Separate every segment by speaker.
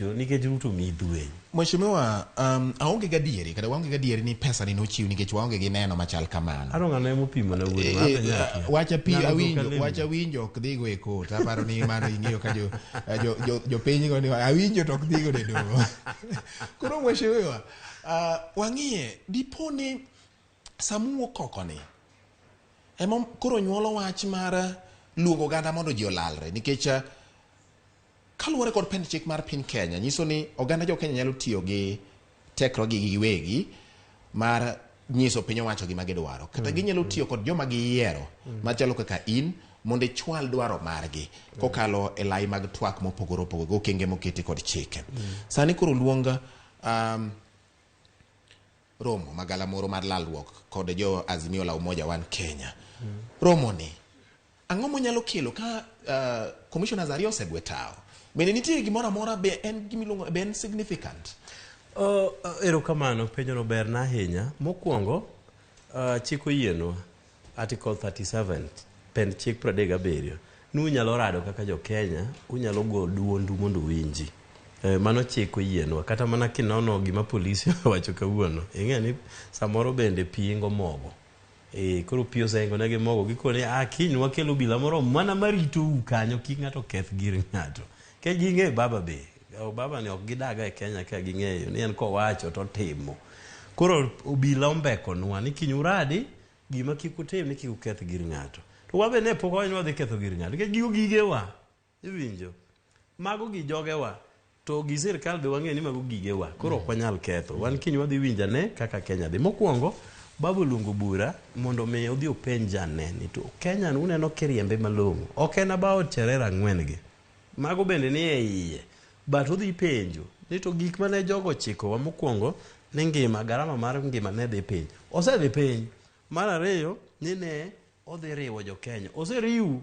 Speaker 1: Nikech Ruto miyi dhweny.
Speaker 2: Mheshimiwa, aonge gadieri kata waonge gadieri ni pesa ni nochiw nikech waonge gi neno machal kamano.
Speaker 1: Aro ng'ano ema opimo na wuod ma apenjo akia.
Speaker 2: Wacha pi
Speaker 1: Ng'ano
Speaker 2: awinjo
Speaker 1: dhok alemo.
Speaker 2: wacha winjo ok dhigo e kot. Aparo ni mano ing'eyo ka jo jo jo jopiny go ni awinjo to ok dhigo e doho. Koro mheshimiwa, wang'iye dipo ni samuo koko ni ema koro nyuolo wach mar luongo oganda mondo ji olalre nikech Kaluwore kod pend chik mar piny Kenya nyiso ni oganda jo Kenya nyalo tiyo gi tekrogi giwegi mar nyiso piny owacho gima gidwaro kata ginyalo tiyo kod joma giyiero machalo kaka in mondo ichwal dwaro margi kokalo e lai mag twak mopogore opogore gi okenge moketi kod chike. Sani koro luong romo magalamoro mar lalruok kod jo Azimio la Umoja One Kenya. Romo ni Ang'o monyalo kelo ka commissioners ariyo osegwe tawo? Bende nitie gimoro amora be en gimiluongo be en significant?
Speaker 1: Erokamano, penjono berna ahinya. Mokwongo, chik oyienwa, Article 37, pend chik 37, ni unyalo rado kaka jo Kenya, unyalo go duondu mondo uwinji. Mano chik oyienwa. Kata mana kinono gima polisi owacho kawuono, ing'e ni samoro bende pi ingo mogo. Eh, koro pi osengo ne gi mogo gikone ah kiny wakel obila moro mana maritou kanyo kik ng'ato keth gir ng'ato. Ke ging'e baba be. O, baba ni ok gidaga e Kenya ka ging'eyo ni en kowacho to otimo. Koro obila ombekonwa ni kiny uradi gima kik utim ni kik uketh gir ng'ato. To wabe ne pok wawacho ni wadhi ketho gir ng'ato nikech gigo gigewa. Iwinjo? Mago gi jogewa. To gi sirkal be wang'eyo ni mago gigewa. Koro ok wanyal ketho. Wan kiny wadhi winjo ane kaka Kenya dhi. Mokwongo, Babu oluongo bura mondo mi odhi openj ane ni to Kenya ni uneno kiriembe malong'o. Ok en about Cherera ang'wen gi. Mago bende ni e iye. But odhi penjo ni to gik mane jogo ochikowa mokwongo ni ngima, garama mar ngima ne dhi piny. Osedhi piny. Mar ariyo ni ne odhi riwo jo Kenya. Oseriwu.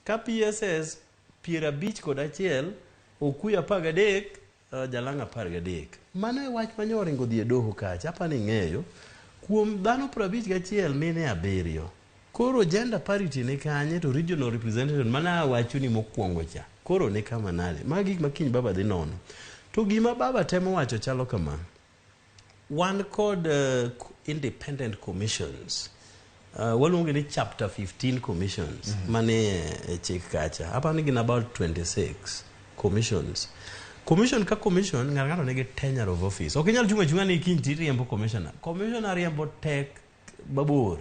Speaker 1: Ka PSS 51, Okuyu 13, Jalang'o 13. Mano e wach mane oringo odhi e doho kacha, apa ni ing'eyo. Kuom dhano 51, mine abiriyo. Koro gender parity ni kanye to regional representation mane awachoni mokwongo cha, koro ni kama nade? Mago gik ma kiny baba dhi nono. To gima baba temo wacho chalo kama. Wan kod independent commissions. Waluongo ni chapter 15 commissions manie e chik kacha. Aparo ni gin about 26 commissions. Commission ka commission ng'ato ng'ato nigi tenure of office. Ok inyal chung' achung'a ni kiny tiriembo commissioner. Commissioner riembo tek mabor.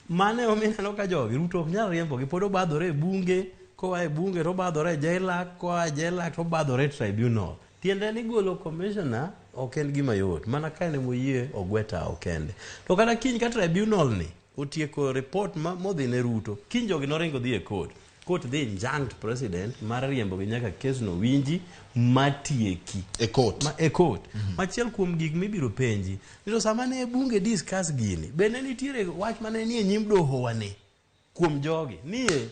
Speaker 1: Mano ema omiyo ineno ka jogi Ruto ok nyal riembogi pod obadhore e bunge, koa e bunge to obadhore e jela, koa e jela to obadhore e tribunal. Tiende ni golo commissioner ok en gima yot mana ka en emoyie ogwe tawo kende. To kata kiny ka tribunal ni otieko report ma modhi ne Ruto, kiny jogi noringo dhi e court. Court dhi injunct president mar riembogi nyaka kes no winji matieki.
Speaker 2: E court.
Speaker 1: Ma, e court. Machiel kuom gik mibiro penji ni to sama ne bunge discuss gini, be ne nitiere wach mane nie nyim doho wani kuom jogi nie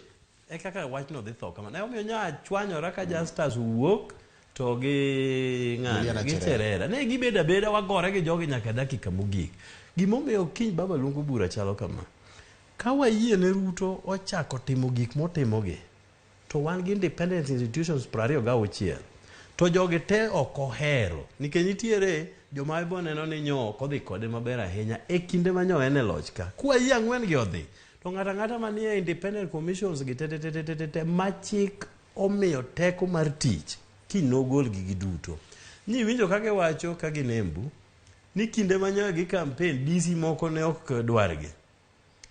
Speaker 1: e kaka wachno dhi tho kamano. Emomiyo nya chwanyora ka Justus owuok to gi ng'ani
Speaker 2: Juliana
Speaker 1: gi
Speaker 2: Cherera.
Speaker 1: Cherera. Ne gibedo abeda wagore gi jogi nyaka dakika mogik. Gimomiyo kiny baba luongo bura chalo kama. Ka wayie ne Ruto ochako timo gik motimogi, to wan gi independent institutions 26 to jogi te ok ohero nikech nitiere joma ibo neno ni nyo ok odhi kode maber ahinya e kinde ma nyo en e loch ka. Kwayie ang'wen gi odhi, to ng'ato ang'ata manie independent commissions gi te te te te te te ma chik omiyo teko mar tich kiny nogolgi giduto. Nyiwinjo ka giwacho ka gin Embu ni kinde ma nyo gi campaign DC moko ne ok dwargi.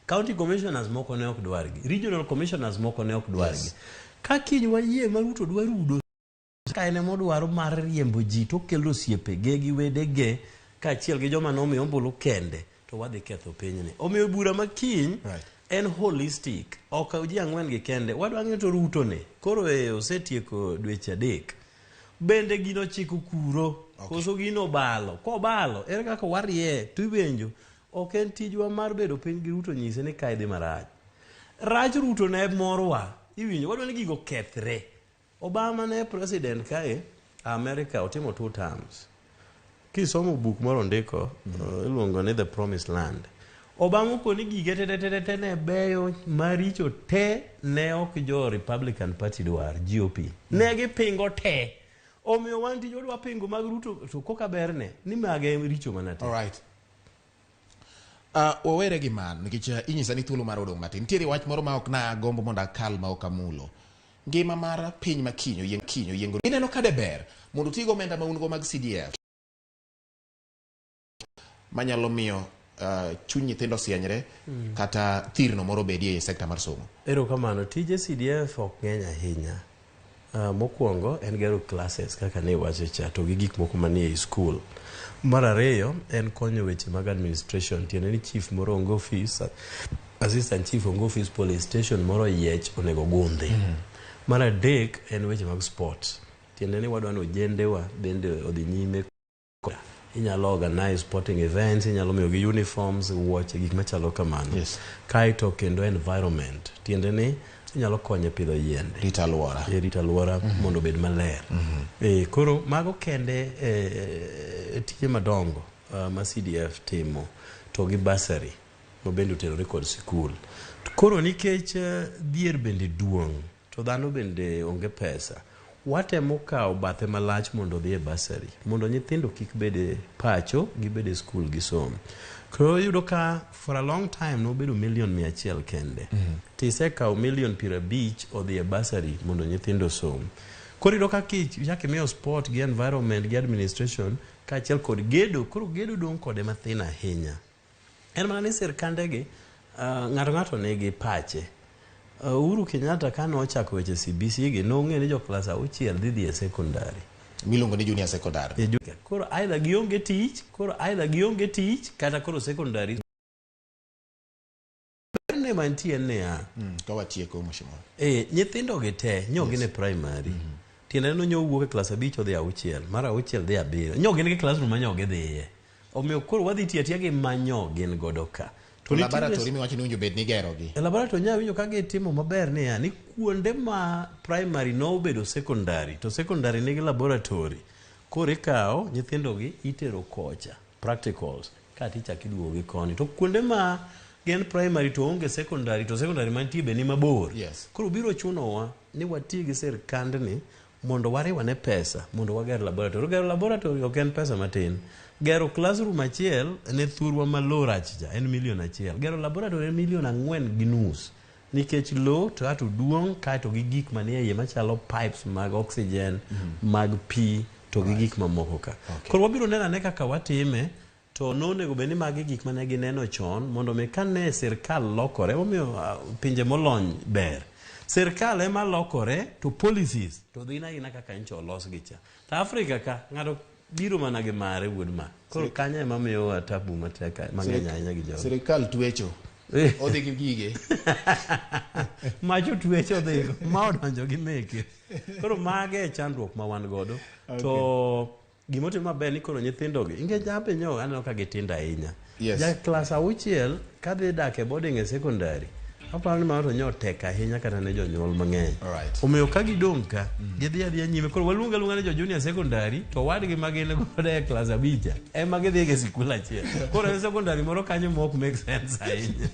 Speaker 1: County commissioners moko ne ok dwargi, regional commissioners moko ne ok dwargi. Yes. Ka kiny wayie ma Ruto dwa rudo ka en ema odwaro mar riembo ji to okelo osiepege gi wedege kaachiel gi joma nomiyo ombulu kende to wadhi ketho pinyni. Omiyo bura ma kiny en holistic, ok ji ang'wen gi kende. Wadwa ng'eyo to Ruto ni koro e osetieko dweche adek. Bende gino chiko kuro koso gino obalo? Kobalo, ere kaka warie to iwenjo Ok en tijwa mar bedo piny gi Ruto nyise ni kae dhi marach. Rach Ruto ne morwa. Iwinjo, wadwa ni gigo kethre. Obama ne president kae, America otimo two terms. Kisomo buk moro ondiko, iluongo ni The Promised Land. Obama okoni gige te te te te ne beyo maricho te ne ok jo Republican Party dwar, GOP. Ne gipingo te. Omiyo wan tij wadwa pingo mag Ruto to koka berne ni mage richo mana te.
Speaker 2: All right. Wawere gi mano nikech inyisa ni thuolo mar odong' matin. Nitiere wach moro ma ok nagombo mondo akal ma ok amulo. Ngima mar piny ma kiny oyieng kiny oyiengo. Ineno ka de ber mondo uti gi omenda ma un go mag CDF manyalo miyo chuny nyithindo osienyre kata thirno moro bedie e sekta mar somo.
Speaker 1: Erokamano. Tije CDF ok ng'eny ahinya. Mokwongo en gero classes kaka ne iwacho cha to gi gik moko manie ei school. Mar ariyo en konyo weche mag administration tiende ni chief moro onge ofis, assistant chief onge ofis, police station moro oyiech onego gundhi. Mar adek en weche mag sport tiende ni wadwa ni ojendewa bende odhi nyime inyalo organize sporting events inyalo miyogi uniforms wuoche gik machalo kamano
Speaker 2: Yes.
Speaker 1: kaeto kendo environment tiende ni inyalo konyo e pidho yiende
Speaker 2: Rito alwora.
Speaker 1: e rito alwora mondo obed maler koro mago kende tije madongo ma CDF timo to gi bursary ma bende otenore kod sikul koro nikech dhier bende duong' to dhano bende onge pesa watemo kawo bathe malach mondo odhi e bursary mondo nyithindo kik bed e pacho gibed e skul gisom koro iyudo ka for a long time nobedo milion 100 kende tisekawo milion 50 odhi e bursary mondo nyithindo osom koro iyudo ka kichako imiyo sport gi environment gi administration kaachiel kod gedo koro gedo dong' kode mathin ahinya en mana ni sirkandegi ng'ato ng'ato nigi pache Uhuru Kenyatta kane ochako weche CBC gi nong'e ni jo klas auchiel dhi dhi e secondary
Speaker 2: Miluongo ni junior secondary.
Speaker 1: E koro either gionge tich koro either gionge tich kata koro secondary berne mantie en niya
Speaker 2: Ka watieko mheshimiwa.
Speaker 1: Nyithindo gi te nyo gin e primary tiende ni nyo wuok e klas 5 odhi 6 mar 6 dhi 7 nyo gin gi classroom ma nyo gidhiye omiyo koro wadhi tiyo atiya gi ma nyo gin godo ka
Speaker 2: To laboratory miwacho ni owinjo bed ni igero gi.
Speaker 1: E laboratory nya winjo ka gitimo maber niya ni kuonde ma primary nobedo secondary to secondary nigi laboratory koro ikawo nyithindo gi itero kocha practicals kaeto ichako iduogo gi koni to kuonde ma gin primary to onge secondary to secondary mantie be ni mabor
Speaker 2: Yes.
Speaker 1: koro biro chunowa ni wati gi sirkandni mondo wariwane pesa mondo wager laboratory. Gero laboratory ok en pesa matin. Gero classroom achiel ne thurwa ma low rach cha en milion 1. Gero laboratory en milion 4.5 nikech low to ato duong' kaeto gi gik manie iye machalo pipes mag oxygen mag pi to gi gik mamoko ka. Koro wabiro neno ane kaka watime to nonego bed ni magi gik mane gineno chon mondo mi kane sirkal lokore omiyo pinje molony ber sirkal ema lokore to policies to dhi aina kaka ncho olos gi cha to Afrika ka ng'ato biro mana gi mare wuod ma koro kanyo ema miyowa tabu matek mang'eny ahinya gi jogo
Speaker 2: Sirikal twecho. Odhi gi gige.
Speaker 1: Macho twecho odhigo ma odonjo gi meke koro mage e chandruok ma wan godo to gimotim maber ni koro nyithindogi nikech an nyo aneno ka gitindo ahinya
Speaker 2: Yes.
Speaker 1: ja klas 6 kadhi dak e boarding e secondary aparo ni mano to nyo tek ahinya kata ne jonyuol mang'eny
Speaker 2: Alright.
Speaker 1: omiyo ka gidong' ka gidhi adhiya nyime koro waluongo aluonga ni jo junior secondary to wadgi ma gin godo e klas 5 ema gidhi e sikul achiel koro en secondary moro kanyo ma ok make sense ahinya.